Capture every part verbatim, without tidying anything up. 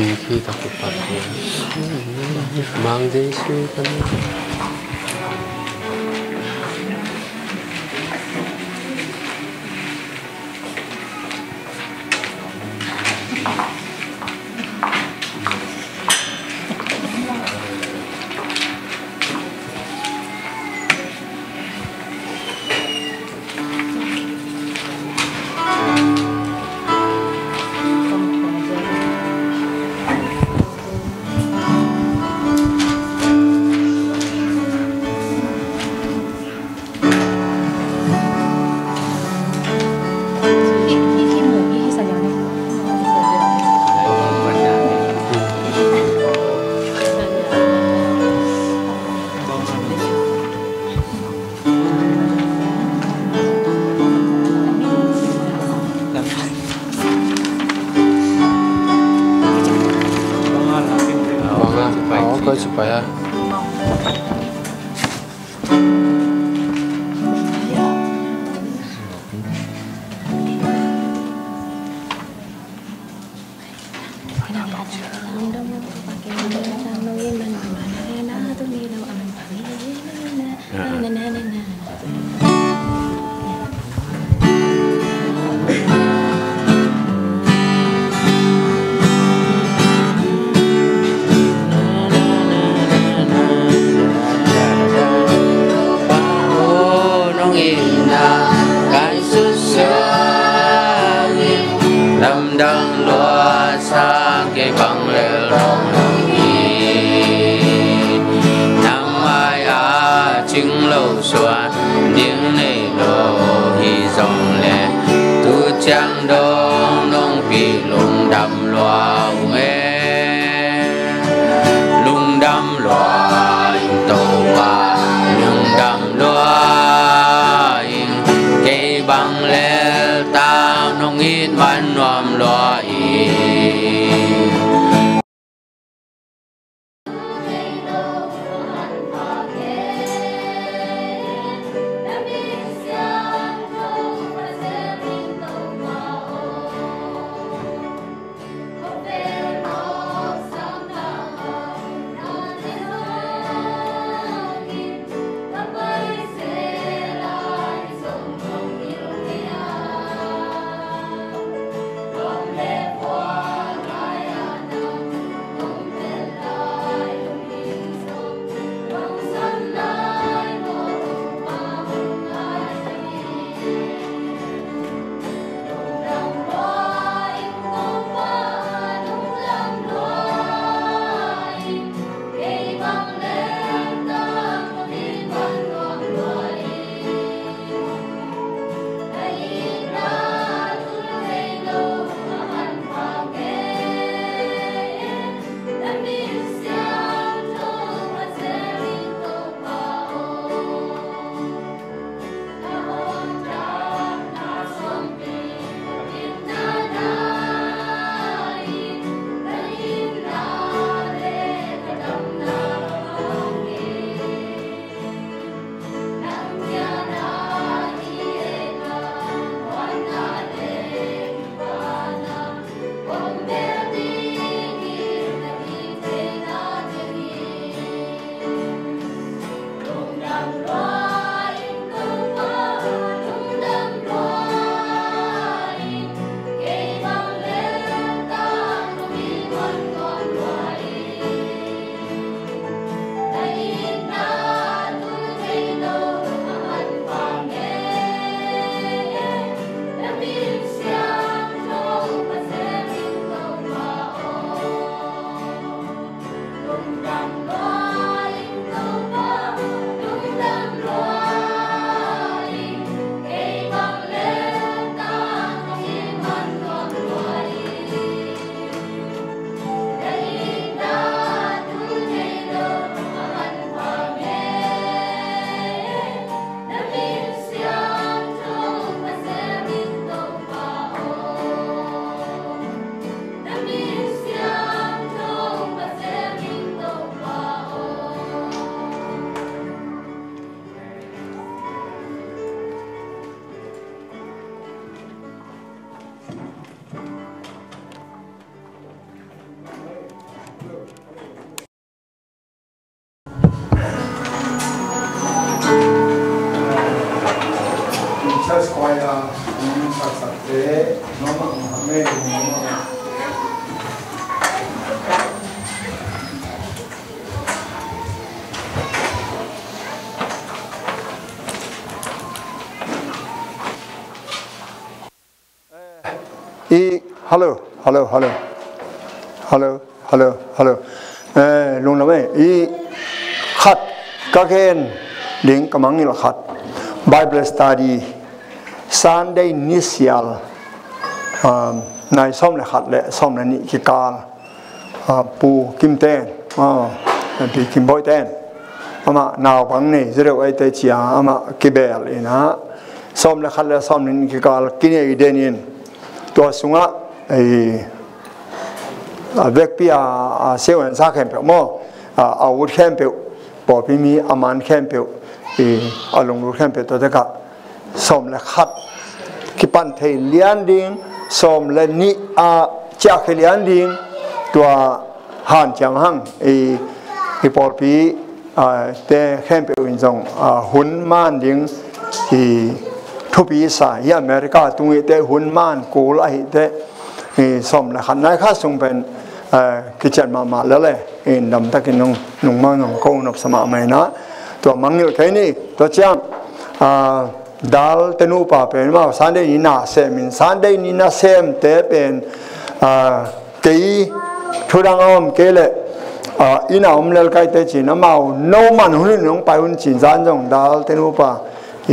Khi ta kipat hi. Mang Jesu kan. Lamdang lua sa kei bang lel dong hi. Nang mai a cing lo suan ding nei lo hi zong le, tu ciang dong nong pi lungdam lua ung e. Lungdam lua ing Topa, lungdam lua I, hello, hello, hello. Hello, hello, hello. Eh, lungdam ei. I khat ka gen ding ka mangngilh khat. Bible study Sunday nisial, um, nai sawm le khat le sawm le nih kikal. Ah, Pu Kim ten, ah, Pi Kim Boih ten. Amah naupang nei zereu ei te cia, amah kibel ina. Sawm le khat le sawm le nih kikal kinei den in. Tua sungah, ei, a vekpi a, a siavuan sa khempeuh maw, a, a ut khempeuh, pawlpi mi a man khempeuh, i, a lunglut khempeuh tua tekah sawm le khat kipan thei lian ding, sawm le nih a ciah thei lian ding, tua hanciam hang, i, i pawlpi, a, te khempeuh in zong, a, hun man ding, i, thupi sa, i America tung i te hun man kul ahi te, i, sawm le khat nai khat sung pen, a, kician mahmah lele, i, damtakin nung, nung mang nung ko nopsa mahmah ina, tua mangngilh kei ni, tua ciang, a, Dal te nupa pen, amau Sunday ni na sem in, Sunday ni na sem te pen, a, kei thudang a om kei le, a, inn a om lel kai te cin, amau no man hun in hong pai hun cin zan zong Dal te nupa,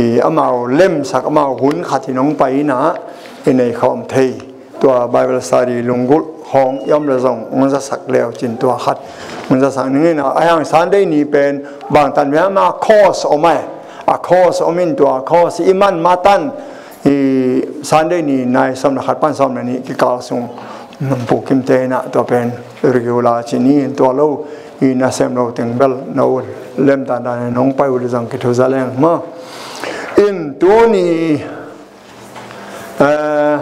i, amau lemsak, amau hun khat in hong pai ina, i nei khawm thei. Tua Bible study lunggulh hong i om le zong hong zasak leu cin tua khat hong zasak ning ina, a hiang Sunday ni pen bangtan mia ma course om ai. A course om in tua course i man matan, i, Sunday ni nai sawm le khat pan sawm le nih kikal sung, Pu Kim te ina tua pen regular ci ni in tua lo, i, na sem lo teng bel no lemtan dan in hong pai uh le zong kithuza leng maw. In tuni, eh,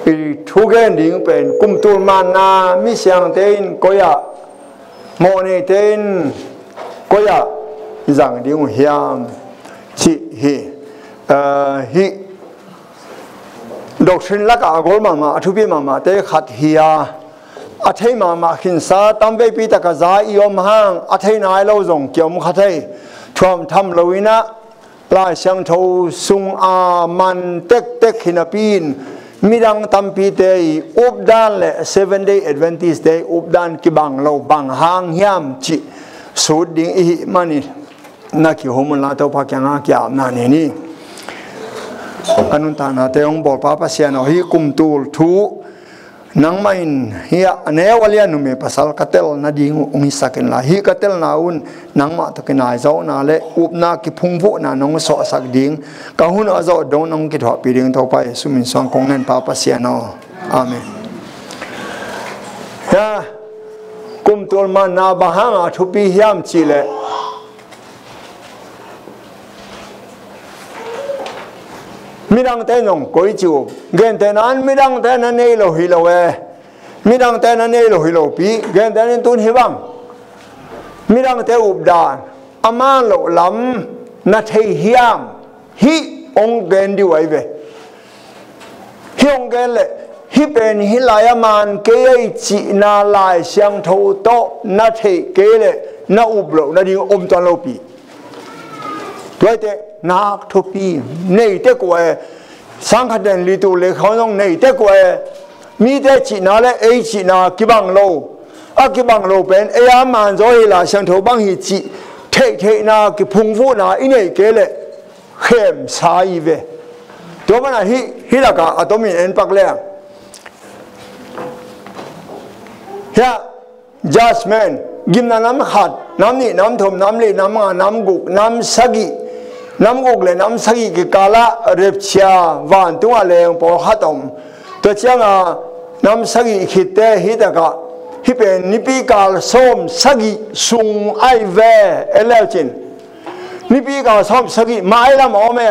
i thugen ding pen kum tul manna misiangte in koi ah, mawhneite in koi ah zang ding uh hiam cih hi. Eh, hih doctrine lakah a gol mahmah, a thupi mahmahte khat hi a, a thei mahmah khinsa tamveipi taka za i om hang, a thei nai lo zong kiom kha thei, thuam tham lo ina, Lai Siangtho sung a man tektek hi napi in midang tampite i updan le Seven Day Adventist te i updan kibang lo, bang hang hiam cih sut ding i hih manin na kihum unla Topa kiangah ki-apna nei ni. A nuntaknate hong bawlpa Pasian aw, hih kum tul thu nangmah in hih a neu a lian numei pasal ka telna ding uh hong hisak inla, hih ka telna un nangmah tawh kinai zawhna le upna kiphungvuhna nong suahsak ding, ka hun a zawh dong nong kithuahpih ding Topa Jesu min suang kong ngen pa Pasian aw. Amen. Hia, kum tul manna bang hanga thupi hiam cihleh, midangte nong koi ci uh. Gentehna in midangte na nei lo hi lo e. Midangte na nei lo hi lopi. Gentehna in tun hi bang, midangte updan a man loh lam na thei hiam? Hih hong gen dih uh ahi ve. Hih hong gen leh, hih pen hih lai a man kei ei cihna Lai Siangtho tawh na theih kei leh na up loh nading om tuan lopi. Tuaite nak thupi nei tek uh e. Sangkhat den litu le khawng zong nei tek uh e. Mite cihna le ei cihna kibang lo. A kibang lo pen ei a man zaw hi, Lai Siangtho bang hi cih theihtheihna kiphungvuhna i neih kei leh khemsa hi ve. Tua mana hih, hih lakah a tomin en pak leng, hiah judgment, gimna nam khat, nam nih, nam thum, nam li, nam nga, nam guk, nam sagih, nam guk le nam sagih kikalah repchia vantungah leng pawlkhat om. Tua cianga nam sagih khitte hih takah, hih pen nipi kal sawm sagih sung ahi ve. En leu cin, nipi kal sawm sagih mailam a om e,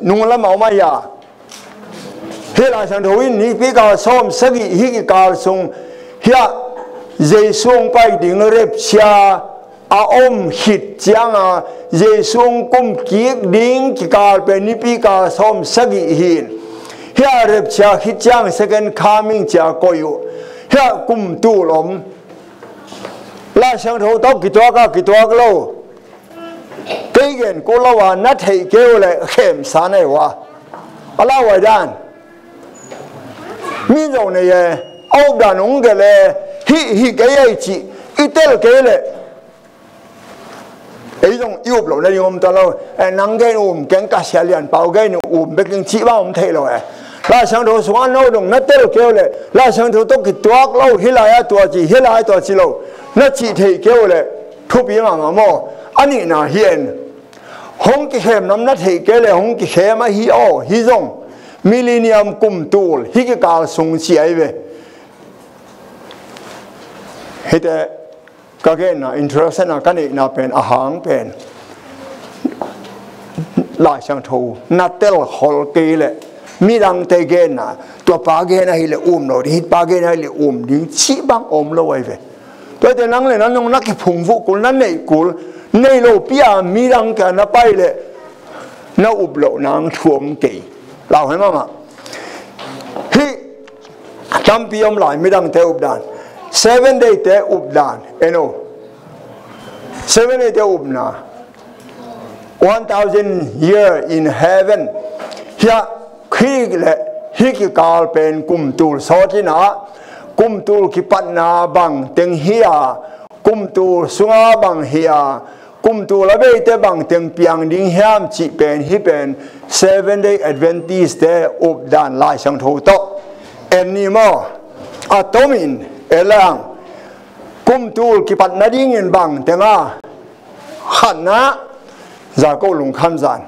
nunglam a om ahi a. Hih Lai Siangtho in nipi kal sawm sagih hih kikal sung hiah Jesu hong pai ding repchia a om khit cianga Jesu hong kum kik ding kikal pen nipi kal sawm sagih hi in. Hia rapture khit ciang second coming cia koih uh. Hia kum tul om. Lai Siangtho tawh kituak a kituak lo. Kei gen kul lo a na theih kei uh leh khemsa nei uh a. A lauhuai dan. Mi zo nei e, a up dan hong gelh e, hih hih kei ei cih i tel kei leh. Ei zong i up loh nading om ta lo. Eh, nang gen um keng ka sia lian pau gen um bek ding cih bang om thei lo e. Lai Siangtho sungah no dong na tel kei uh leh Lai Siangtho tawh kituak lo, hih lai-ah tua ci, hih lai-ah tua ci lo na cih theih kei uh leh thupi mahmah maw? A nihna hi en. Hong kikhem nam na theih kei leh hong kikhem ahi aw, hi zong millennium kum tul hih kikal sung ci ahi ve. Hite ka genna introduction a ka neihna pen a hang pen Lai Siangtho na telkhol kei leh midangte genna, tua pa gen ahileh um lo ding, hih pa gen ahileh um ding cih bang om lo ahi ve. Tuate nang le nang nong na kiphung vuh kul, na neih kul, nei lo pi a midang kia na pai leh na up loh nang thu om kei. Lau he mahmah. Hih tampi om lai, midangte updan, Seven Day te updan, eno. Seven Day te upna, one thousand year in heaven. Hia, hih le hih kikal pen kum tul sawt in a, kum tul kipatna bang teng hi a, kum tul sunga bang hi a, kum tul a beite bang teng piang ding hiam cih pen, hih pen Seven Day Adventist te updan Lai Siangtho tawh en ni maw? A tomin en lang. Kum tul kipat nadingin bang teng a, khatna, Jacob lungkham zan.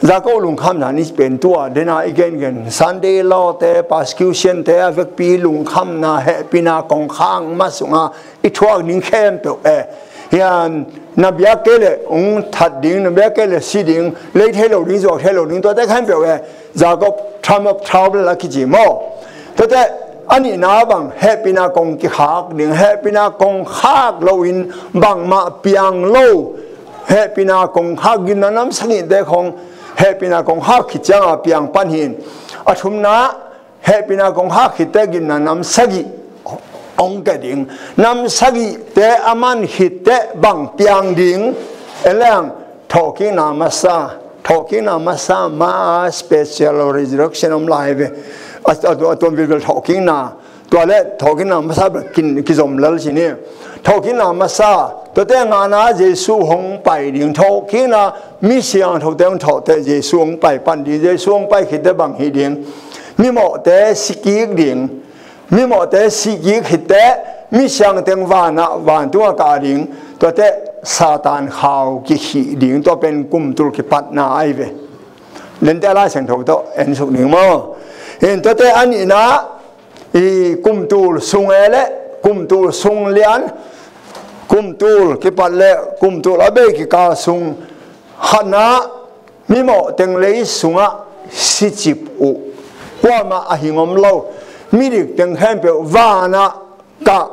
Jacob lungkham zan i pen tua dena i gengen Sunday law te, persecution te a vekpi lungkhamna, hehpihna kongkhak ma sunga i thuak ding khempeuh e. Hian na biak kei leh hong that ding, na biak kei leh si ding, lei thei lo ding, zuak thei lo ding, tuate khempeuh e. Jacob time of trouble a kici maw? Tuate a nihna bang hehpihna kong kikhak ding, hehpihna kong khak loin bangmah piang lo. Hehpihna kong khak, gimna nam sagihte khong hehpihna kong khak khit cianga piang pan hi in. A thumna, hehpihna kong khak khitte gimna nam sagih hong ke ding. Nam sagihte a man khitte bang piang ding. En leng, thawhkikna masa, thawhkikna masa ma special resurrection om lai ve. A, a, a tuam vilvel thawhkikna, tua le thawhkikna masa bel kin, kizom lel ci ni. Thawhkikna masa, tuate ngana Jesu hong pai ding, thawhkikna mi siangthote hong thawhte Jesu hong pai pan ding, Jesu hong pai khitte bang hi ding. Mimawhte si kik ding. Mimawhte si kik khitte, mi siangteng vanah, vantunga kah ding, tuate Satan khau kikhih ding, tua pen kum tul kipatna ahi ve. Lente Lai Siangtho tawh en suk ding maw? In tuate a nihna, i kum tul sung e le, kum tul sung lian, kum tul kipat le, kum tul a bei kikal sung, khatna, mimawh teng lei sungah sicip uh. Kuamah a hing om lo. Midik teng khempeuh vanah kah,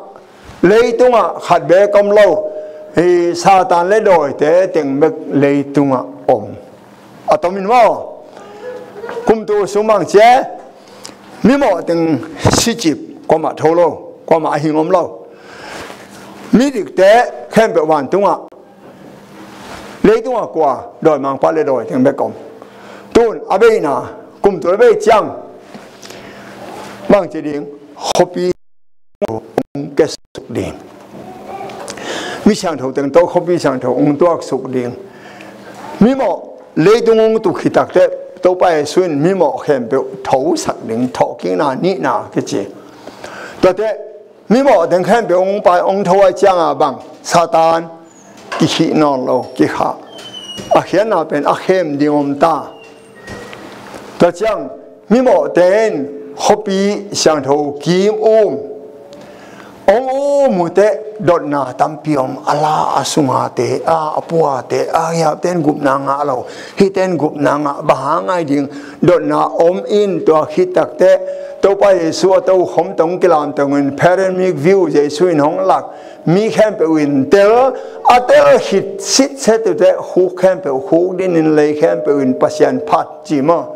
leitungah khat bek om lo. Hi Satan le dawite teng bek leitungah om. A tomin maw? Kum tul sung bang cia, mimawh teng sicip, kuamah tho lo, kuamah a hing om lo. Midikte khempeuh vantungah, leitungah kua, dawimangpa le dawi teng bek om. Tun a beina, kum tul a bei ciang, bangci ding, khuapi hong kesuk ding. Mi siangtho teng tawh khuapi siangtho hong tuaksuk ding. Mimawh leitung hong tuk khit takteh Topa Jesu in mimawh khempeuh thosak ding, thawhkikna nihna kici. Tuate mimawh teng khempeuh hong pai, hong tho a cianga bang, Satan kikhih nawn lo, kikhah. A khiatna pen a khem ding om ta. Tua ciang mimawhte in khuapi siangtho kim um, Hong um uh teh dotna tampi om, a la a sungate, a, a puate, a, hiaten gupna ngah lo, hiten gupna ngah, bang hang ngai ding, dotna om in, tua khit takteh Topa Jesu a tokhom tawh hong kilamtang in, panoramic view Jesu in hong lak, mi khempeuh in tel, a tel khit sitset uh teh khuk khempeuh khuk dinin, lei khempeuh in Pasian phat ci maw.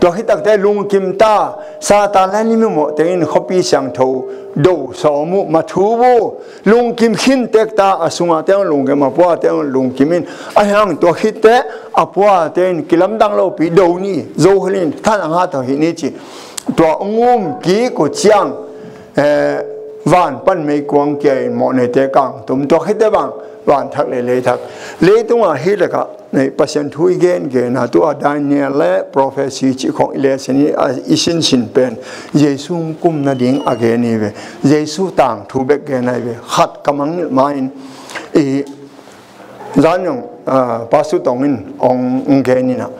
Tua khit takteh lungkim ta, Satan le ni mimawh teng in khuapi siangtho do sawm uh, ma thu uh, lungkim khin tek ta, a sungate hong lungkim, a puate hong lungkim in, a hiang tua khit teh a puate in kilamdang lopi do ni, zo hel in, thalang hat tawh hih ni ci. Tua hong um kik uh ciang, eh, van pan meikuang kia in mawhneite kangtum, tua khit teh bang, van thak le lei thak. Leitungah hih lakah, nei, Pasian thu i gen gen a, tua Daniel le prophecy cih khong i lesen i, a, i sinsin pen Jesu hong kum nading a gen hi ve. Jesu tangthu bek gen ahi ve. Khat ka mangngilh ma in, i, zan zong, a, Pastor Tong in hong, hong gen in ah,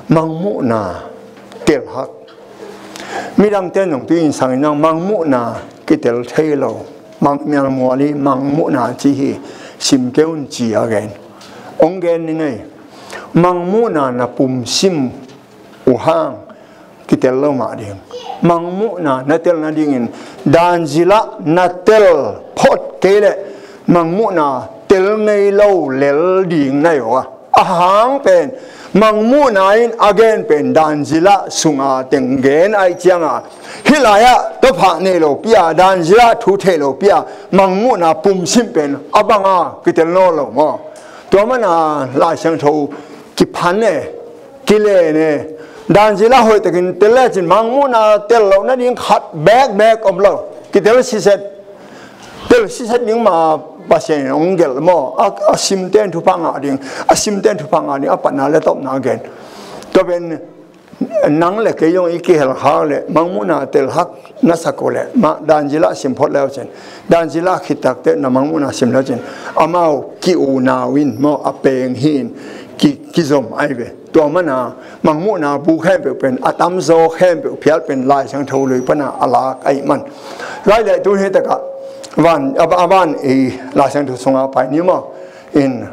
mangmuhna tel hak. Midangte in zong tui in sang in ah, mangmuhna kitel thei lo. Mang, mialmual i mangmuhna ci hi, sim kei un ci a gen. Hong gen ni ngei. Mangmuhna na pumsim uh hang kitel lo mah ding. Mangmuhna na tel nadingin dan zila na tel phot kei leh mangmuhna tel ngei lo lel ding na hi uh a. A hang pen mangmuhna in a gen pen dan zila sunga teng gen ahih cianga, hih lai-ah tawphah nei lopi a, dan zila thu thei lopi a, mangmuhna pumsim pen a banga kitel nawn lo maw. Tua mana Lai Siangtho kiphan e, kilen e, dan zila hoihtakin tel lecin mangmuhna tel loh nading khat bekbek om lo. Kitel siset, tel siset ding ma Pasian in hong gelh maw. A, a simten thupha ngah ding, a simten thupha ngah ding, a patna le tawpna gen. Tua pen nang le kei zong i kihel khak le mangmuhna tel hak na sak uh le, mah dan zila sim phot leucin, dan zila khit takteh na mangmuhna sim leucin, amau ki-unau in maw, a peng hi in ki, kizom ahi ve. Tua mana mangmuhna bu khempeuh pen, a tamzaw khempeuh phial pen Lai Siangtho lui pana a lak ahih man. Lai le tu hi takah van, a, a van i Lai Siangtho sunga pai ni maw. In,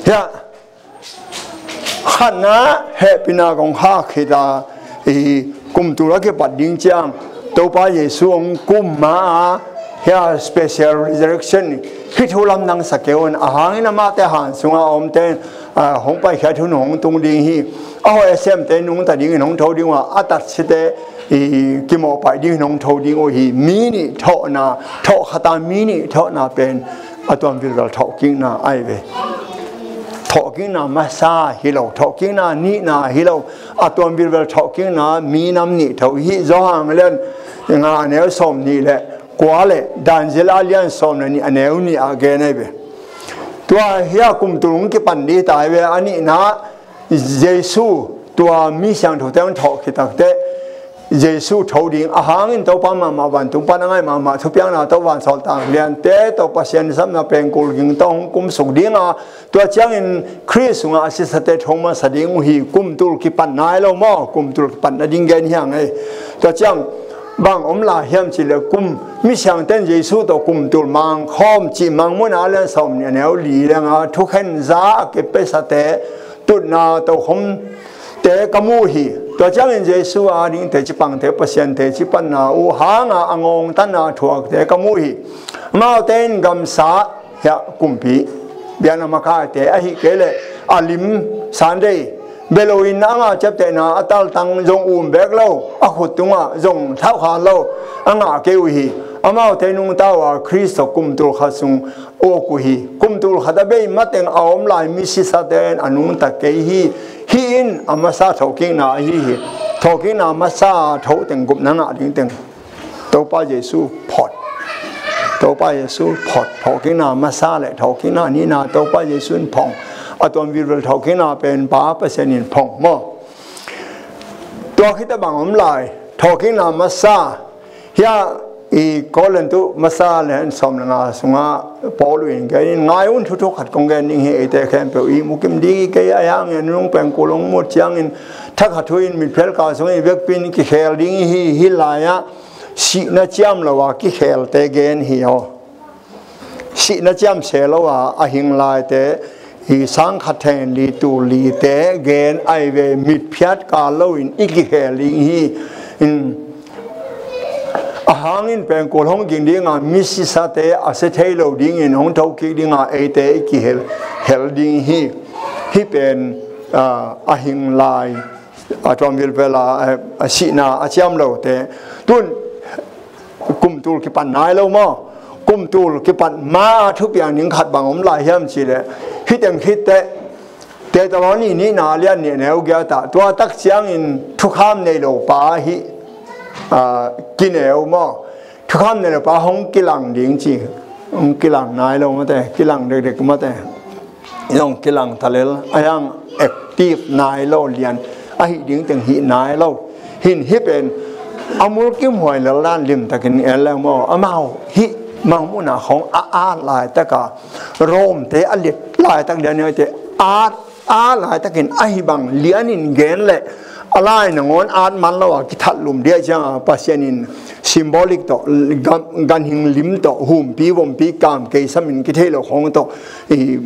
hiah, khatna hehpihna kong khak khit a, i, kumtul a kipat ding ciang Topa Jesu hong kum ma a, hiah special resurrection, hih thu lamdang sak kei un. A hangin amahte han sunga a omte in, a, hong paikhiat hun hong tung ding hi. A hoih a semte nungta dingin hong tho ding uh a, a tatsite, i, kimawhpaih dingin hong tho ding uh hi. Mi nih thawhna, thawh khata mi nih thawhna pen a tuam vilvel thawhkikna ahi ve. Thawhkikna masa hi lo, thawhkikna nihna hi lo, a tuam vilvel thawhkikna minam nih tho hi. Johan lian nga a neu sawm nih le kua le dan zila lian sawm le nih a neu nih a gen ahi ve. Tua hiah kumtul hong kipan ding ta hi ve. A nihna, Jesu tua mi siangthote hong thawh khit takteh Jesu tho ding, a hangin Topa mahmah, vantung pan a ngai mahmah, thupiakna tawh vansawltak liante tawh Pasian sapna pengkul ging tawh hong kumsuk ding a, tua ciangin Khrist sungah a sisate tho masa ding uh hi. Kumtul kipat nai lo maw, kumtul kipat nading gen hi hang ei. Tua ciang bang om lai hiam cih leh kum, mi siangten Jesu tawh kumtul mangkhawm cih Mangmuhna lian sawm nih a neu li le nga, thukhen za a kipiasate, tutna tokhomte ka mu hi. Tua ciangin Jesu a ding teci pangte, Pasian teci panna uh hanga a ngawngtanna thuakte ka mu hi. Amaute in gamsa, hiah kumpi, biakna makaite ahih kei leh a lim, Sunday bia loin a ngah ciaptehna a taltang zong um bek lo, a khut tungah zong thauhkhan lo a ngah kei uh hi. Amaute nungta uh a Khrist tawh kumtul khat sung uk uh hi. Kumtul khat a bei mateng a om lai misisate in a nungta kei hi. Hih in a masa thawhkikna ahi hi. Thawhkikna masa thoh teng gupna ngah ding teng Topa Jesu phot. Topa Jesu phot. Thawhkikna masa le thawhkikna nihna Topa Jesu in phong. A tuam vilvel thawhkikna pen Pa Pasian in phong maw. Tua khit a bang om lai, thawhkikna masa. Hiah i Korintu masa le sawm le nga sunga Paul in gen in, ngai un, thu thuk khat kong gen ding hi. Eite khempeuh i mukim ding hi kei a, a hiangin nung pengkul hong mut ciangin thakhat thu in mitphial kal sungah i vekpi in kikhel ding hi. Hih lai-ah sihna ciam lo a kikhelte gen hi aw. Sihna ciam se lo a a hing laite, i sang khat thei in li tul lite gen ahi ve, mitphiat kal lo in i kikhel ding hi. In, a hang in pengkul hong ging ding a, misisate a se thei lo ding in hong tho kik ding a, eite i kihel, hel ding hi. Hih pen, a, a hing lai, a tuam vilvel a, a, a sihna a ciam lote. Tun, kum tul kipan nai lo maw? Kum tul kipan ma a thupiang ding khat bang om lai hiam cih leh, hih teng khit teh, Thessaloni nihna a lian nih, a neu giat ah, tua tak ciangin thukham nei lo pa hi, a, kineu maw? Thukham nei lo pa hong kilang ding ci, hong kilang nai lo mate, kilang dekdek mate. Zong kilang ta lel, a hiang active nai lo lian, a hih ding teng hih nai lo. Hin hih pen a mulkimhuai lel dan limtakin en leng maw, amau hih Mangmuhna khong a at laitak a, Rom te a let laitak lian, hih te at, at laitakin a hih bang lianin gen leh a lai nangawn at man lo a kithatlum ding ahih ciang a, Pasian in symbolic tawh, gan, ganhing lim tawh, humpi vompi kam kei samin kithei lo khong tawh, i,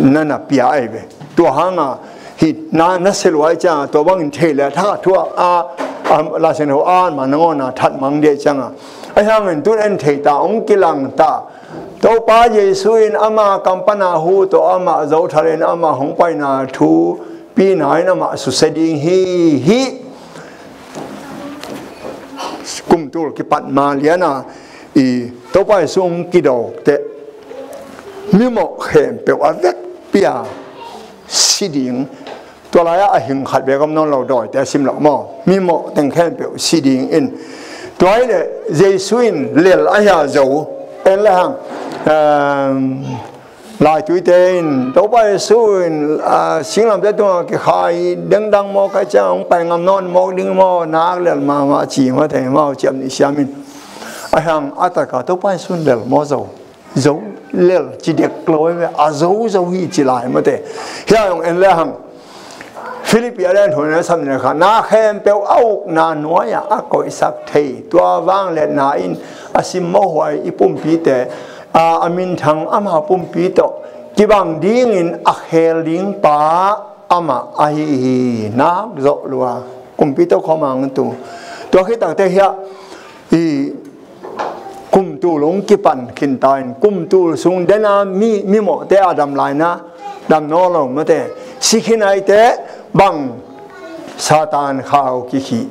na na pia ahi ve. Tua hang a hih na, na se lua ahih ciang a, tua bangin thei leh thak a thu a, a, a, Lai Siangtho a at man nangawn a that mang ding ahih ciang a, a hiangin tun en thei ta, hong kilang ta. Topa Jesu in ama kam pan a hu tawh amah zothal in, amah hong paina thu pina in amah susia ding hi. Hih kum tul kipat ma lian a, i, Topa Jesu hong kidawk teh, mimawh khempeuh a vekpi a si ding. Tua lai-ah a hing khat bek om nawn lo, dawite a sim loh maw? Mimawh teng khempeuh si ding in. Tua hi leh Jesu in lel a hia zo? En le hang, ehm, laituite in, Topa Jesu in, ah, singlamteh tungah kikhai dengdang mawk ahih ciang hong pai ngam nawn mawk ding maw, nak lel mahmah ci mah thei maw, ciam nih siam in. A hang a tak a Topa Jesu in lel maw zo? Zo lel ci dek lo ve, a zo zo hi ci lai mate. Hia hong en le hang, Philippi a lian thum neu sawm nih le khat, na khempeuh a ukna nuai-ah a koihsak thei, tua vangliatna in a simmawhhuai i pumpite, a, a minthang ama pumpi tawh kibang dingin a khel ding pa amah ahi hi. Nak zawh lua, kumpi tawh khawm a hong tu. Tua khit takteh hiah, i, kum tul hong kipan khin ta in, kum tul sung den a mi, mimawhte a dam lai na, dam nawn lo mate. Si khin ahih teh bang? Satan khau kikhih.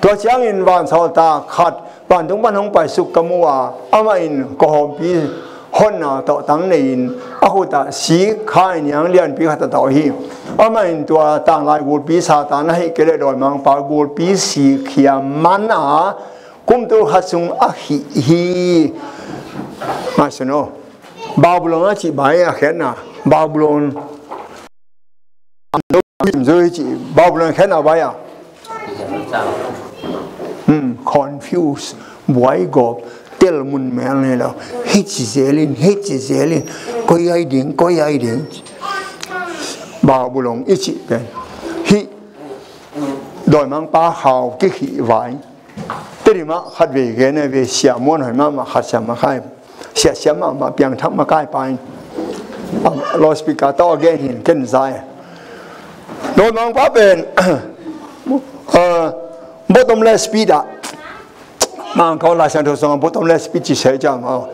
Tua ciangin vansawltak khat vantung pan hong paisuk ka mu a, amah in kawhawmpi honna tawh tang nei-in a khut ah sik khai niang lianpi khat a tawh hi. Amah in tua tanglai gulpi Satan ahih kei leh dawimangpa gulpi sik hiam man a, kum tul khat sung a khih hi. Ngaihsun aw. Babylon a cih bai a khiatna. Babylon. Zui cih Babylon khiatna bai a. Hmm, confuse. Buai gawp. Tel mun mel nei lo. Hih ci zel in, hih ci zel in. Koi ai ding, koi ai ding. Babylon i cih pen. Hih dawimangpa khau kikhih vai. Tedim ah khat vei gen a ve, sia muanhuai mahmah khat, sia makai, sia, sia mahmah, piangthak makai pa in, ah, loudspeaker tawh a gen hi in ken zai. Dawimangpa pen, ah, bottomless pit ah, Mangkau Lai Siangtho sungah bottomless pit ci se ciang, ah,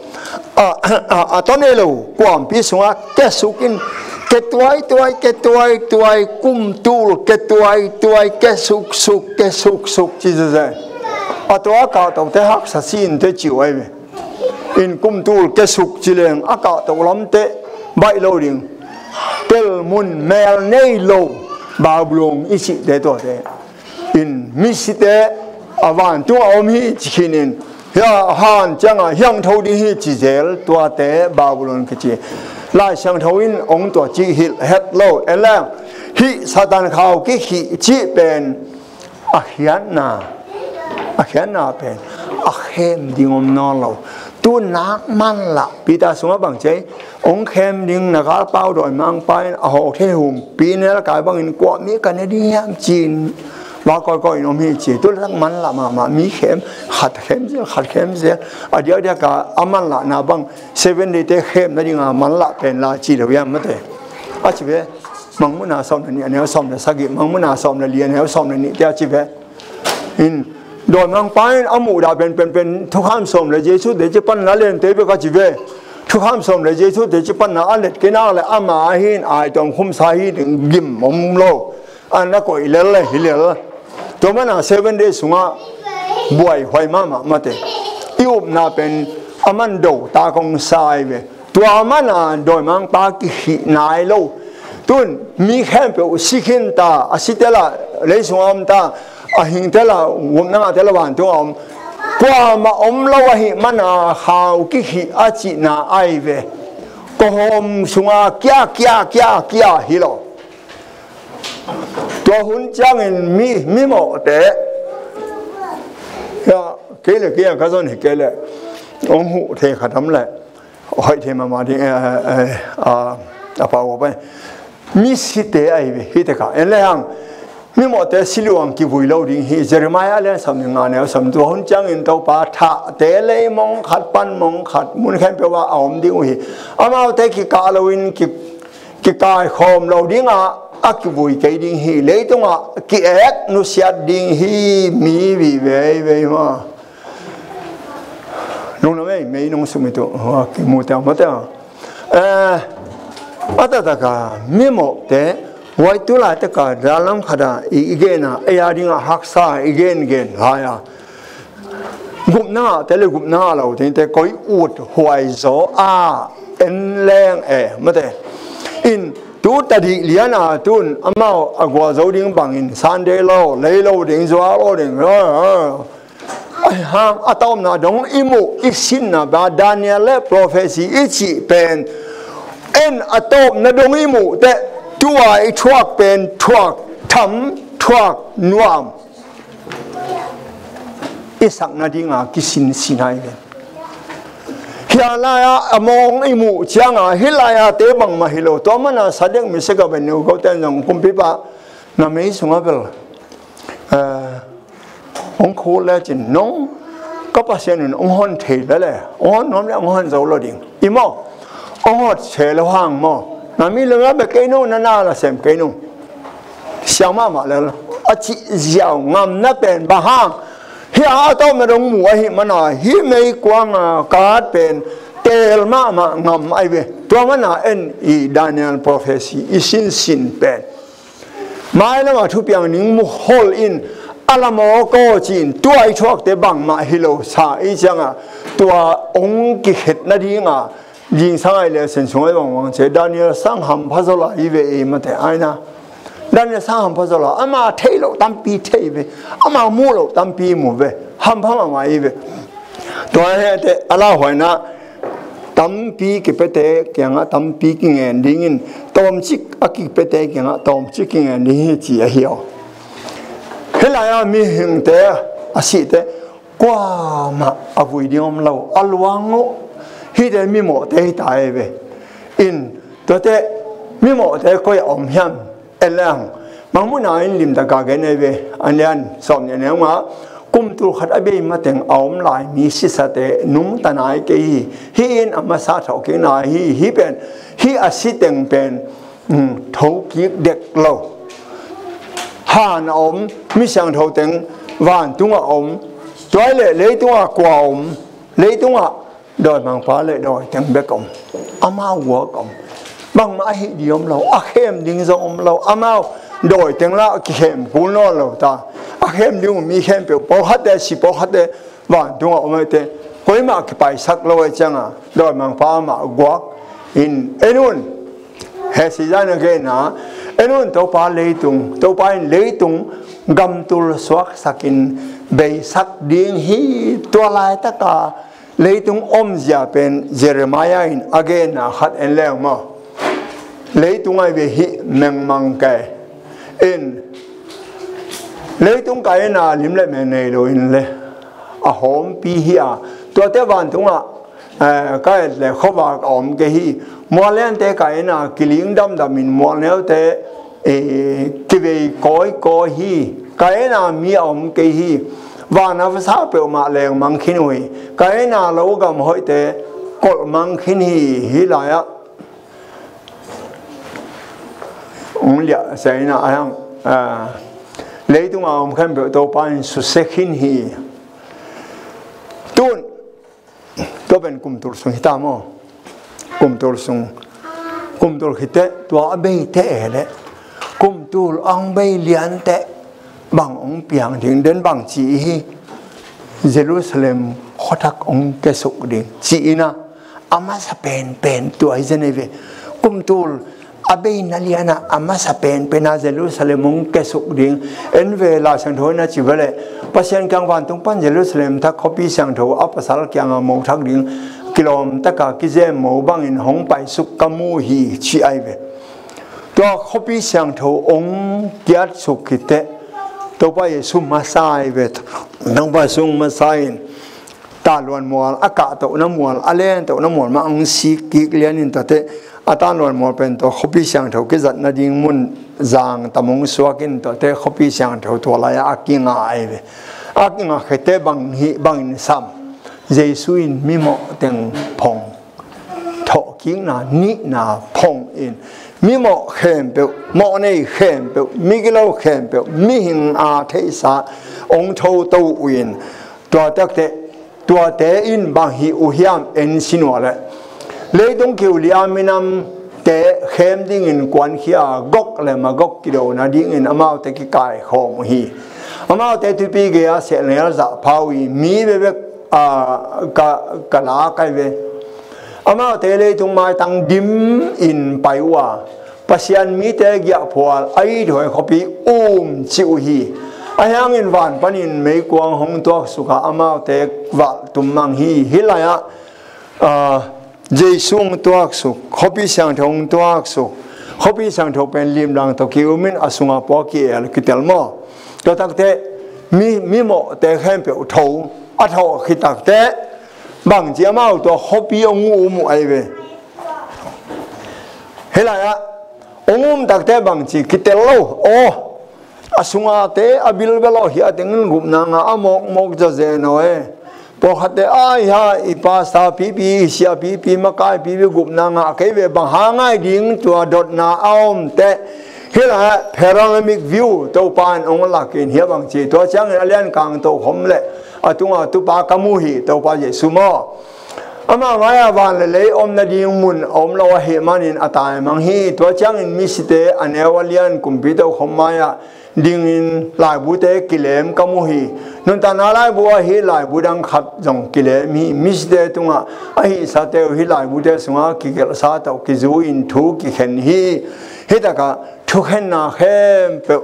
a, a, a, a tawh nei lo kuampi sungah kia suk in, kia tuai tuai, kia tuai tuai, kum tul kia tuai tuai, kia suk suk, kia suk suk ci zeze. A tua a kahtohte haksa si in teh ci uh ahi ve. In kum tul kia suk ci leng a kahtoh lam teh baih lo ding. Tel mun mel nei lo Babylon i cihte tuate. In misite a vantung a om hi ci khin in, hia han ciangah hiang tho ding hi ci zel tuate Babylon kici. Lai Siangtho in hong tua cih hilh het lo. En leng hih Satan khau kikhih cih pen a khiatna, a khiatna pen a khem ding om nawn lo. Tu nak man lah Peter sungah bang ci, hong khem ding na galpau dawimangpa in a hawk thei humpi nelkai bangin kua mi ka ne ding hiam ci-in Tua kawikawi in om hi ci. Tu laitak manlah mahmah, mi khem, khat khem zel, khat khem zel. A diakdiak a, a manlahna bang Seven Day te khem nadinga manlah pen la ci lo hiam, mate. A ci ve, Mangmuhna sawm le nih, a neu sawm le sagih, Mangmuhna sawm le li, a neu sawm le nih te a ci ve. In, dawimangpa in a muhdah pen, pen, pen, thukham sawm le Jesu te ci panna lente bek a ci ve. Thukham sawm le Jesu te ci panna a let kei nak le ama ahi in, ai tawm khumsa hi ding gim om lo. A na koih lel le hi lel. Tua mana Seven Day sungah buaihuai mahmah, mate. I upna pen a man do ta kong sa ai ve. Tua mana dawimangpa kikhih nai lo. Tun mi khempeuh si khin ta, a si tela lei sungah om ta, a hing tela gupna ngah tela vantung a om. Kuamah om lo ahi mana khau kikhih a cihna ai ve. Kawhawm sunga kia, kia, kia, kia hi lo. Tua hun ciangin mi, mimawhte, ya, kei le kei a ka zon hi kei le, hong huh thei khat om le, hoih thei mahmah ding, eh, eh, eh, a, a pau a pai. Mi site ahi ve, hi te ka, en le hang, mimawhte si luang kivui lo ding hi, Jeremiah a lian sawm le nga neu sawm, tua hun ciangin Topa thahte lei mong khat, pan mong khat, mun khempeuh ah a om ding uh hi. Amaute kikah loin, ki, kikaikhawm lo dingah a kivui kei ding hi. Leitungah ki-ek nusiat ding hi, mi viveivei ma. Nung na mei, mei nung sumit uh, kimu teng mate. Eh, a taktak a, mimawhte, huai tu laitaka, dalam khata, i, i gen a, ei a dingah haksa, i gen gen, lai a. Gupna ngahte le gupna ngah lo dingte koi ut huai zaw a en leng e, mate. In tu tadih liana tun amau a gualzo ding bangin Sunday lo, lei lo ding, zuak lo ding, hang a tawpna dong i muh, i sinna ba Daniel le prophecy i cih pen en a tawpna dong i muh teh tua i thuak pen thuak tham, thuak nuam i sak nadinga kisinsin ahi ve. Hia lai-a a mawng i muh cianga hih lai-a te bangmah hi lo. Tua mana Sadek, Mesak, Abednego kote zong kumpipa na mei sungah bel, eh, hong khul lecin nong ka Pasian in hong hon thei lele, hong hon nuam le hong hon zo lo ding. I maw? Hong hot se lo hang maw? Na mi lo na be kei nung, na na la sem kei nung. Siang mahmah lel a cih ziau ngamna pen bang hang? Hia a tawpna dong mu ahi mana hih meikuanga kat pen teel mahmah ngam ahi ve. Tua mana en i Daniel prophecy i sinsin pen mai lama thupiang ning mu hol in a la mawk aw ci-in tua i thuakte bangmah hi lo sa i cianga tua hong kikhet nadinga zingsang ai le sen sung ai bangmang ce Daniel sang hampha zaw lai hi ve i mate aina. Daniel sang hampha zaw lai, ama theih loh tampi thei ve, ama muh loh tampi mu ve, hampha mahmah hi ve. Tua hete a lauhuaina tampi kipete kiangah tampi kingen dingin tawmcik a kipete kiangah tawmcik kingen ding hi ci ahi aw. Hih lai-a mihingte a sihte kuamah a vui ding om lo, a luang uh hite mimawhte hi ta e ve. In tuate mimawhte koi a om hiam? En leng Mangmuhna in limtaka gen ei ve, a lian sawm nih a neu nga, kum tul khat a bei mateng a om lai mi sisate nungta nai kei hi. Hih in a masa thawhkik nai hi. Hih pen, hih a siteng pen, um, thokik dek lo. Han a om, mi siangtho teng vantung a om, tuai le leitung a kua om, leitung a dawimangpa le dawi teng bek om. Amau guak om. Bangmah a hih ding om lo, a khem ding zong om lo. Amau dawi teng lah kikhem kul nawn lo ta. A khem ding uh mi khempeuh, pawlkhatte si, pawlkhatte vantung a om ahi te. Koimah kipaisak lo ahi cianga dawimangpa amah guak in en un. Hesizan a genna en un, Topa leitung, Topa in leitung gamtul suaksakin beisak ding hi. Tua laitaka leitung omzia pen Jeremiah in a genna khat en leng maw? Leitung ai ve hih mengmang kai in leitung kai ina lim le meng nei lo in le a hawmpi hi a, tuate vantungah, eh, ka et le khuavak a om kei hi. Mualliante kai ina kiling damdamin mualneute, eh, kivei kawikawi hi. Ka en a mi a om kei hi. Van a vasa peuhmah lengmang khin uh hi. Ka en a lo gam hoihte kolhmang khin hi. Hih lai-ah hong liahsa in ah, a hiang, a, leitung a om khempeuh Topa in susia khin hi. Tun, tua pen kumtul sung hi ta maw? Kumtul sung. Kumtul khit teh tua a beite e leh kumtul a hong bei lian teh bang hong piang ding, den bang ci hi? Jerusalem khuathak hong kiasuk ding ci-in ah, a masa penpen tua hi zen ei ve. Kumtul a beina lian ah a masa penpen a Jerusalem hong kiasuk ding. En ve, Lai Siangtho in a ci ve leh, Pasian kiang vantung pan Jerusalem thak khuapi siangtho a pasal kiang a mo thak ding kilawm taka kizem mo bangin hong paisuk ka mu hi, ci ai ve. Tua khuapi siangtho hong kiatsuk khit teh Topa Jesu masa ai ve. Topa Jesu masa in, taluan mual, a kahtohna mual, a lentohna mual mah hong sik kik lian in, tua teh a taluan mual pen tua khuapi siangtho kizat nading mun zang tam hong suak in, tua teh khuapi siangtho tua lai-ah a kinga ai ve. A kinga khit teh bang hi, bangin sam? Jesu in mimawh teng phong, thawhkikna nihna phong in, mimawh khempeuh, mawhnei khempeuh, migilo khempeuh, mihing a theihsa hong thoto uh in, tua tak teh, tuate in bang hi uh hiam? En sin uh leh, leitung kiu li a minamte khem dingin kuankhia, Gog le Magog kido nadingin amaute kikaikhawm uh hi. Amaute thupi gei-a sehnel zahpha uh hi. Mi bekbek, a, ka, ka lak ai ve. Amaute leitung maitang dim in pai uh a, Pasian mite giahphual a ithuai khuapi um ci uh hi. A hiangin van panin meikuang hong tuaksuk a, amaute valhtum mang hi. Hih lai-ah, a, Jesu hong tuaksuk, khuapi siangtho hong tuaksuk. Khuapi siangtho pen limlang tawh ki-um in a sungah pua ki-el kitel maw? Tua tak teh mi, mimawhte khempeuh tho, a thawh khit tak teh bangci, amau tua khuapi hong um uh ai ve. Hih lai-ah hong um tak teh bangci, kitel lo. Aw, a sungate a bilbel aw, hiah tengin gupna ngah a mawkmawk zazen aw e. Pawlkhatte, ai ha, i pastor pipi, i sia pipi, makai pipi gupna ngah kei ve, bang hang ngai ding? Tua dotna a om teh, hih lai-ah panoramic view Topa in hong lak in, hiah bangci, tua ciangin a lian kang tokhom leh a tunga tupa ka mu hi, Topa Jesu maw. Amah mai-ah van le lei om nading mun a om lo ahih manin a taimang hi. Tua ciangin misite a neu a lian kumpi tokhom mai-ah dingin laibute kilem ka mu hi. Nuntakna laibu ah hih laibu dang khat zong kilem hi. Misite tungah a hihsate uh hih laibute sungah kigelhsa tawh kizu in thu kikhen hi. Hih takah thukhenna khempeuh,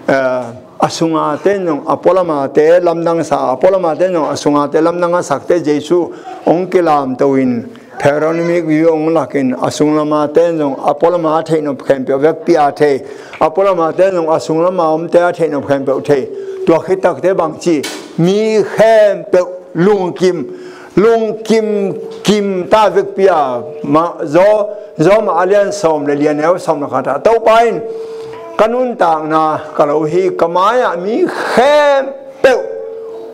eh, a sungate in zong a pualamate lamdangsa, a pualamate in zong a sungate lamdang a sakte Jesu hong kilamto in, panoramic view hong lak in, a sunglamate in zong a pualama theihnop khempeuh vekpi a thei, a pualamate in zong a sunglama omte a theihnop khempeuh thei. Tua khit tak teh bangci, mi khempeuh lungkim, lungkim kim ta vekpi a, ma, Rom, Rom a lian sawm le li, a neu sawm le khat ah, Topa in, ka nuntakna ka lo hi, ka mai-ah mi khempeuh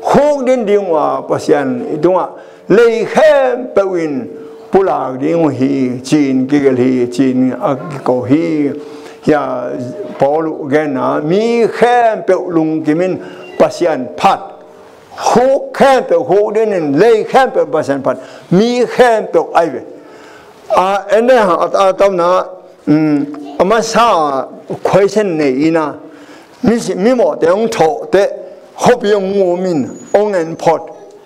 khukdin ding uh a, Pasian i tungah lei khempeuh in pulak ding uh hi, ci-in kigelh hi, ci-in a kiko hi. Hia, Paul uh genna, mi khempeuh lungkim in Pasian phat, khuk khempeuh khukdin in, lei khempeuh Pasian phat, mi khempeuh ai ve. A, en ne ha, a, a tamna, um, a masa question nei in a, mi si, mimawhte hong thawh teh khuapi hong um in hong en phot.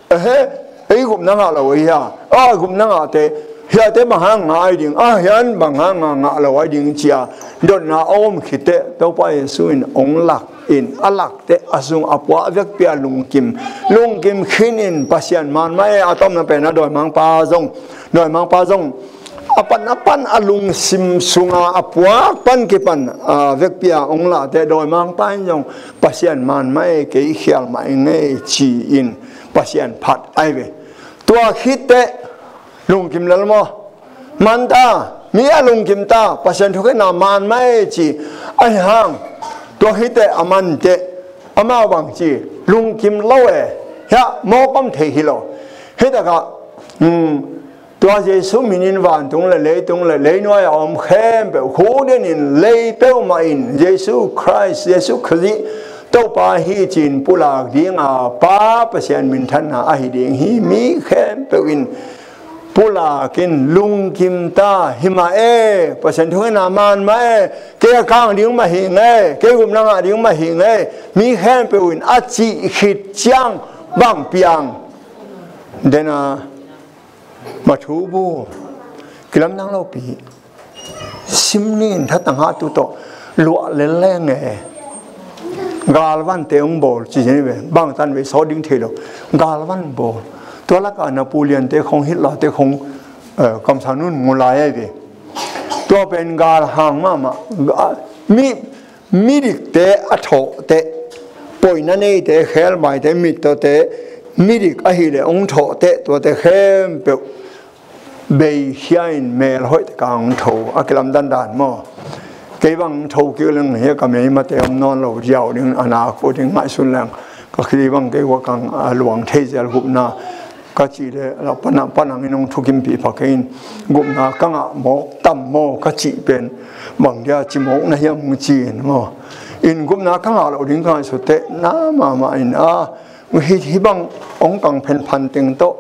Ehe, ei gupna ngah lo ei hia? A, gupna ngahte, hiate bang hang ngah ai ding? A, hian bang hang ngah, ngah lo ai ding, ci-a dotna a om khit teh Topa Jesu in hong lak in, a lak teh a sung a pua vekpi a lungkim, lungkim khin in Pasian man mah e. A tomna pen a dawimangpa zong, dawimangpa zong a pan, a pan a lungsim sunga a puak pan kipan, a, vekpi a hong lah teh dawimangpa in zong Pasian man mah e, kei khial mah ing e, ci-in Pasian phat ai ve. Tua khit teh lungkim lel maw? Man ta, mi a lungkim ta, Pasian thukhenna man mah e ci. Ahi hang Tua hi teh a man teh amau bang ci, lungkim lo e, hiah mawk om thei hi lo. Hi takah, um, tua Jesu min in vantung le leitung le leinuai a om khempeuh, khukdin in lei peuhmah in Jesu Khrist, Jesu Khazih Topa hi ci-in pulak dinga Pa Pasian minthanna ahi ding hi. Mi khempeuh in pulak in lungkim ta hi mah e, Pasian thungetna man mah e, kei a kang ding mah hi ngei, kei gupna ngah ding mah hi ngei, mi khempeuh in a cih khit ciang bang piang dena, mathu bu, kilamdang lopi. Sim ni in thatang hatu tawh luah lel leng e. Galvante hong bawl ci zen ve, bangtan ve sawt ding thei lo. Galvan bawl. Tua lakah Napoleon te khong, Hitler te khong, eh, kamsang nun mu lai ai ve. Tua pen galhang mahmah. Ga-, mi, midikte a thawhteh, poina neite, khelbaite, mittawte, midik ahileh hong thawhteh, tuate khempeuh beikhia in mel hoih taka hong tho, a kilamdan dan maw. Kei bang hong tho kik leng hi a, ka meimate om nawn lo, ziau ding, a nak uh ding ngaihsun leng, ka kei bang kei ua kang a luang thei zel gupna ka cih leh, la panang, panang in hong thukimpih pha kei in, gupna ka ngah mawk tam maw ka cih pen bang dia ci mawk na hiam hong ci in maw. In gupna ka ngah loh ding ka ngaihsut teh na mahmah in a, hih, hih bang hong kang phenphan teng tawh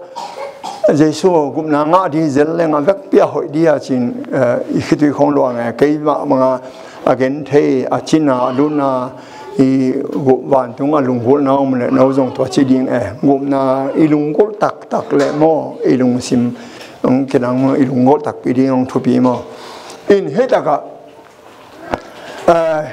Jesu gupna ngah ding zel leng a vekpi a hoih ding a ci-in, eh, i khitui khong luang e. Kei mah banga a gen thei, a cina, a luna, i gup vantung a lunggulhna om leh no zong tua ci ding e. Gupna i lunggulh taktak leh maw, i lungsim hong kinang maw, i lunggulh takpi ding hong thupi maw. In hih takah, eh,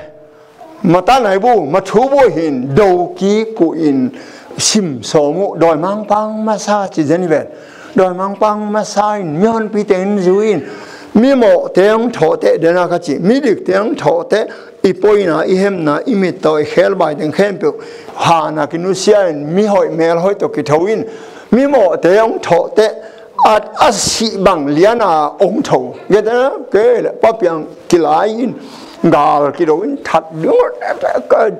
Mata nai bu, mathu bu hin do kik uh in sim sawm uh, dawimangpa hong masa ci zen hi ven. Dawimangpa hong masa in mihonpite in zui in, mimawhte hong thawhteh dena ka ci, midikte hong thawhteh, i poina, i hemna, i mittaw, i khelbai teng khempeuh hanak in nusia in, mihoih melhoih tawh kitho in, mimawhte hong thawhteh, a, a sih bang liana hong tho. Ngetna kei le papiang kilai in, gal kido in, that ding, ka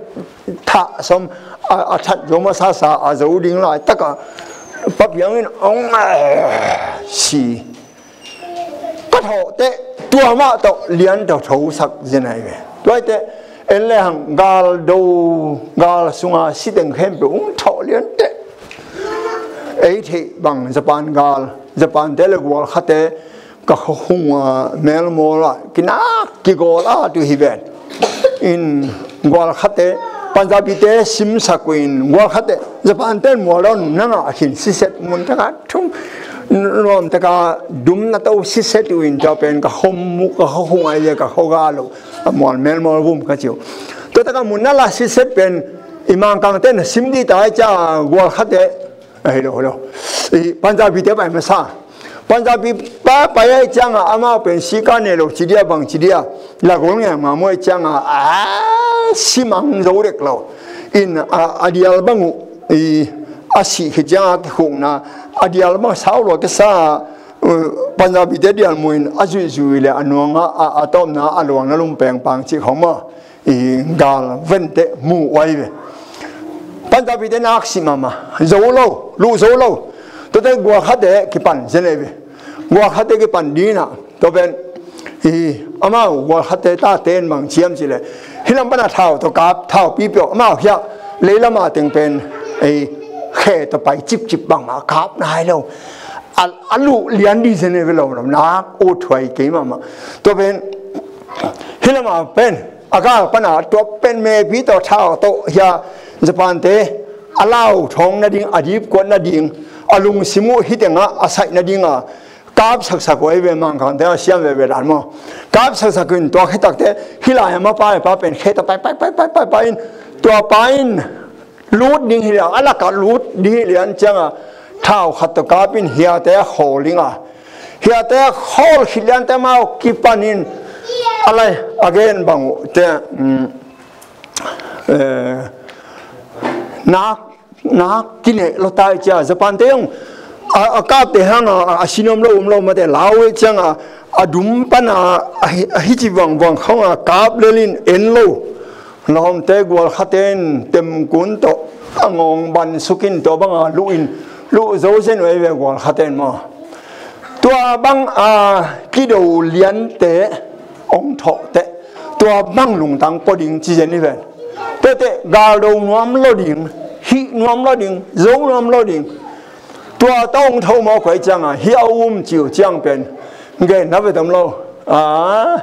thah sawm, a, a that zo masasa a zo ding laitaka papiang in hong, eh, si. Ka thawhteh tua mah tawh lian tawh thosak zen ahi ve. Tuaite en le hang gal do, gal sunga si teng khempeuh hong thawh lianteh. Ei theih bang Japan gal, Japan te le gualkhate ka khuahung a melmawl ah kinak kigawl a tu hi ven. In gualkhate, Punjabite simsak uh in gualkhate, Japan ten mual dawn nangah khin siset mun taka thum nuam taka dum na to siset uh in tua pen ka khom mu, ka khuahung ai le ka khuaga lo a mual melmawl vum ka ciu. Tua taka mun na la siset pen i Mangkang ten sim di tai cia gualkhate. Ahi lo, lo. I Punjabi te pai masa. Punjabi pa pai ai cianga amau pen sika ne lo ci dia bang ci dia. La gol nge ma mo ai cianga a simang zo rek lo. In a, a dial bang uh, i a si khi cianga ki khung na a dial bang sau lo ke sa, uh, Punjabi te dial mu in a zui zui le a nuanga a, a tom na a luang na lum peng pang ci khong ma. I gal vente mu uai ve. Punjabi te nak si mama. Zo lo, lu zo lo. Tua te gualkhate kipan zen ei ve. Gualkhate kipan dina. Tua pen i amau gualkhate ta ten bang ciam ci le. Hilam pana thau to kap, thau pipio. Amau hia. Leilama teng pen i khe to pai cip cip bang ma kap nai lo. A, a lu lian di zen ei ve lo. Nak u thuai kei mama. Tua pen hilama pen a gal pana tua pen mepi tawh thau tawh hia Japan te a lau thawng nading, a dip kuat nading, a lungsim uh hi tengah a saih nadinga kap saksak uh ei ve Mangkang te a siam veve dan maw. Kap saksak in tua khe takte hilai a mapa pa pen khe tawh pai pai pai pai pai pai in tua pa in lut ding hi lian, a lakah lut ding hi lian cianga thau khat tawh kap in hiate a khawl dinga. Hiate a khawl khit liante mau kipan in a lai a gen bang uh te, um, eh, nak, nak kineh lo tai cia Japan te hong a, a kapte hanga a, a sinom lo um lo mate lau e cianga a dum pana a hi, a hici vangvang khonga kap lelin en lo. Lawmte gualkhate in temkun tawh a ngawng ban sukin tua banga luh in, luh zo zen uh ei ve gualkhate in maw. Tua bang a kido liante ong thawh teh tua bang lungtang pua ding ci zen hi ven. Tuate gal do nuam lo ding, hih nuam lo ding, zo nuam lo ding. Tua ta ong tho maw kuai cianga hih a um ciu ciang pen gen na ve tam lo. A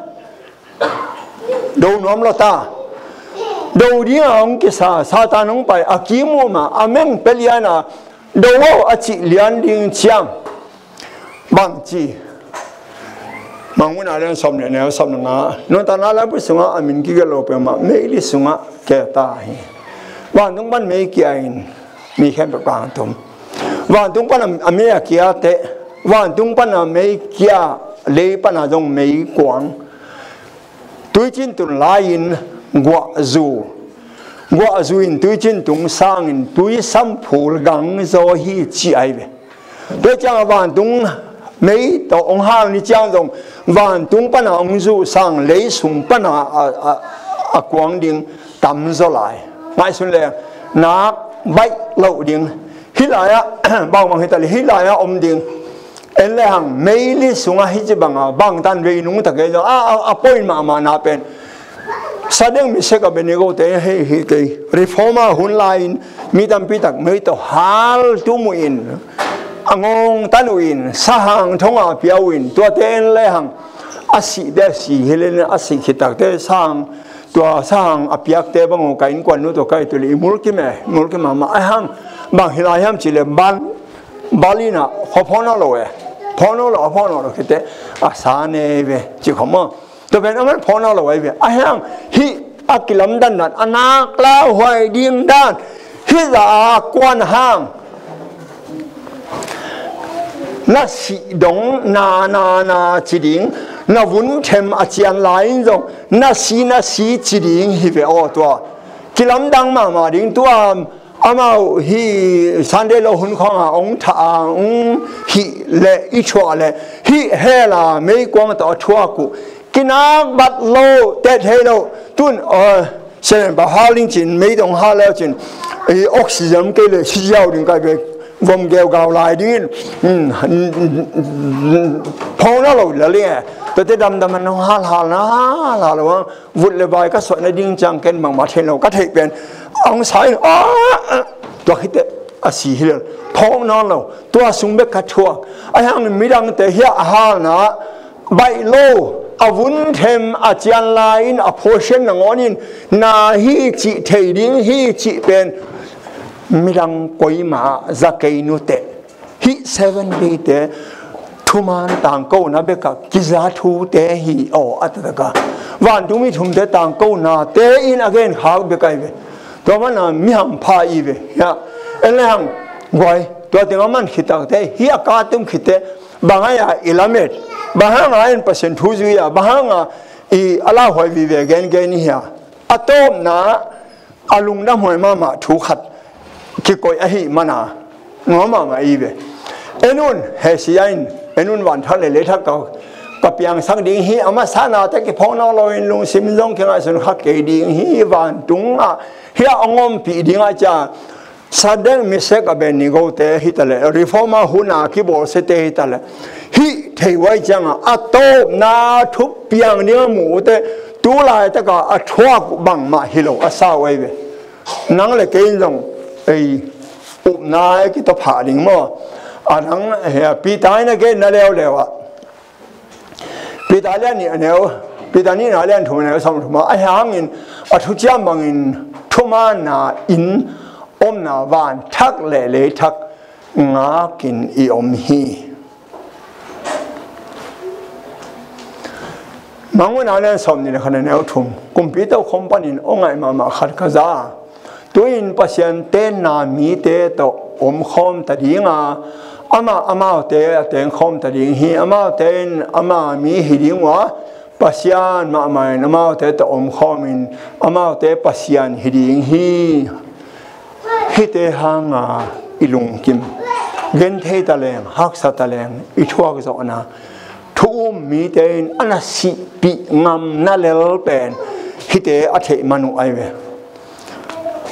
do nuam lo ta. Do dinga ong kisa Satan ong pai a kimu ma a meng pe liana do aw a cih lian ding ciang bang ci. Mangmuhna lian sawm le neu sawm le nga nuntakna lampi sungah a min kigelh lo peuhmah meili sungah kia ta hi. Vantung pan mei kia in mi khempeuh kang tum. Vantung pan a mei a kia teh, vantung pan a mei kia, lei pan a zong mei kuang. Tuicin tun lai-in guahzu, guahzu in tuicin tung sangin tuisam phul gang zaw hi ci ai ve. Tua ciang a vantung mei tawh ong hal ni ciang zong vantung pana ong zuh sang lei sung pana a, a, a kuang ding tam zaw lai. Ngaihsun le nak baih loh ding. Hih lai-ah bangbang hita le hih lai-ah om ding. En le hang meili sungah hih ci banga bangtan vei nungta kei zong a, a, a point mahmah na pen Sadek, Mesak, Abednego te hei hi kei. Reformer hun lai-in mi tampi tak mei tawh hal tum uh in, a ngawng tan uh in, sahang thonga pia uh in, tuate en le hang a sihte a si hi le a sih khit takte sahang, tua sahang a piakte bang uh ka innkuan nu tawh ka i tu le i mulkim e, mulkim mahmah a hang bang hi lai hiam ci le bal, bal in a khuaphawnawh lo e, phawnawh lo, a phawnawh lo khit teh a sa nei ve ci khawm maw. Tua pen aman phawnawh lo ahi ve. A hiang hih a kilamdandan a nak lauhuai ding dan hih zah a kuan hang na sih dong na na na ci ding, na vun them a cian lai-in zong na si na si ci ding hi ve aw tua. Kilamdang mahmah ding tua. Amau hih Sunday lo hun khawngah ong thah a ong hih le i thuah le hih hell a meikuang tawh a thuak uh kinak bat lo, teh thei lo. Tun sianen pa hal ding cin mei dong hal leu cin i oxygen kei le si ziau ding kai ve. Vom geu gau lai dingin phawnawh lo lel ing e. Tuate damdam an ong hal hal na hal hal lo ang. Vut le vai ka suah nading ciang ken bangmah theih lo ka theih pen a hong sa in, ah, ah, tua khit teh a si hi lel. Phawk nawn lo. Tua sung bek ka thuak. A hiang midangte hiah a halna baih lo, a vun them a cian lai-in a phawsian nangawn in na hi cih thei ding hi cih pen midang koima ah za kei nuteh. Hih Seven Day te thuman tangkona bekah kiza thute hi aw a taktak a. Vantungmi thumte tangkonate in a genkhak bek ahi ve. Tua mana mi hampha i ve. Hiah en le hang guai, tua teng a man khit takte, hih a ka tum khitte, bang ahi a i lamet, bang hanga in Pasian thu zui a, bang hanga i a lauhuai vive gengen i hia. A tawpna a lungdamhuai mahmah thu khat kikoih ahih mana nuam mahmah i ve. En un, Hesia in, en un, vanthak le leithak ka, ka piangsak ding hi, a masa nate kiphawk nawn loin lungsim zong kingaihsun kha kei ding hi, vantungah hiah a ngompih dingah cia Sadek, Mesak, Abednego te hitaleh, reformer huna kibawlsiate hitaleh, hih thei uh ahih ciangah a tawpna thupiang ding a mu uh teh, tu laitaka a thuak uh bangmah hi lo a sa uh ahi ve. Nang le kei in zong ei upna i kitawphah ding maw? A nang, eh, Peter in a genna leuleu ah, Peter lian nih a neu, Peter nihna lian thum a neu sawm thum ah, ahi hangin a thuciam bangin thumaanna in omna vanthak le leithak ngakin i om hi. Mangmuhna lian sawm nih le khat a neu thum. Kumpi tokhom panin aw ngaih mahmah khat ka za. Tu-in Pasian tenna mite tawh omkhawm ta dinga, amah amaute a tengkhawm ta ding hi. Amaute in ama mi hi ding uh a, Pasian mahmah in amaute tawh omkhawmin amaute Pasian hi ding hi. Hihte hanga i lungkim, genthei taleng, haksa taleng i thuak zawhna, thu um mite in a na sihpih ngamna lel pen hihte a theih man uh ahi ve.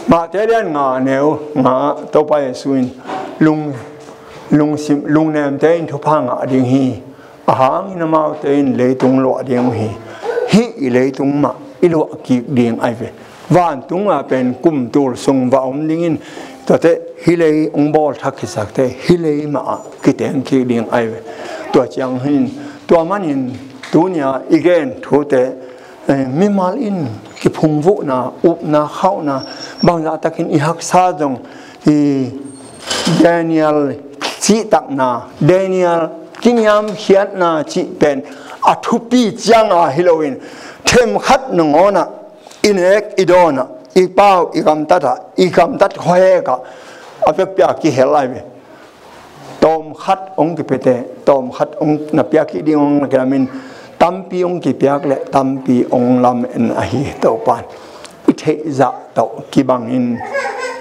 Mate lian nga neu nga Topa Jesu in lung, lungsim, lungnemte in thupha ngah ding hi. A hangin amaute in leitung luah ding uh hi. Hih i leitung mah i luah kik ding ahi ve. Vantung ah pen kum tul sung va om dingin, tuate hih lei hong bawl thak kisakte hih lei mah ah kiteng kik ding ahi ve. Tua ciang hin, tua manin tunia i gen thute, eh, mimal in kiphungvuhna, upna, khauhna, bangzah takin i haksa zong, i Daniel cihtakna, Daniel kiniamkhiatna cih pen a thupi cianga hi loin, themkhat nangawnah i nek i dawnah, i pau i gamtatah, i gamtat khuahekah a pekpia kihel ahi ve. Tawmkhat hong kipiate, tawmkhat hong na piak hi ding hong na kilamin, tampi hong kipiak le tampi hong lamen ahi Topan. I theihzah tawh kibangin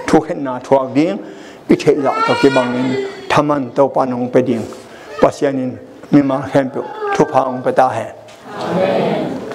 thukhenna thuak ding, i theihzah tawh kibangin thaman Topan hong pia ding. Pasian in mimal khempeuh thupha hong pia ta hen. Amen.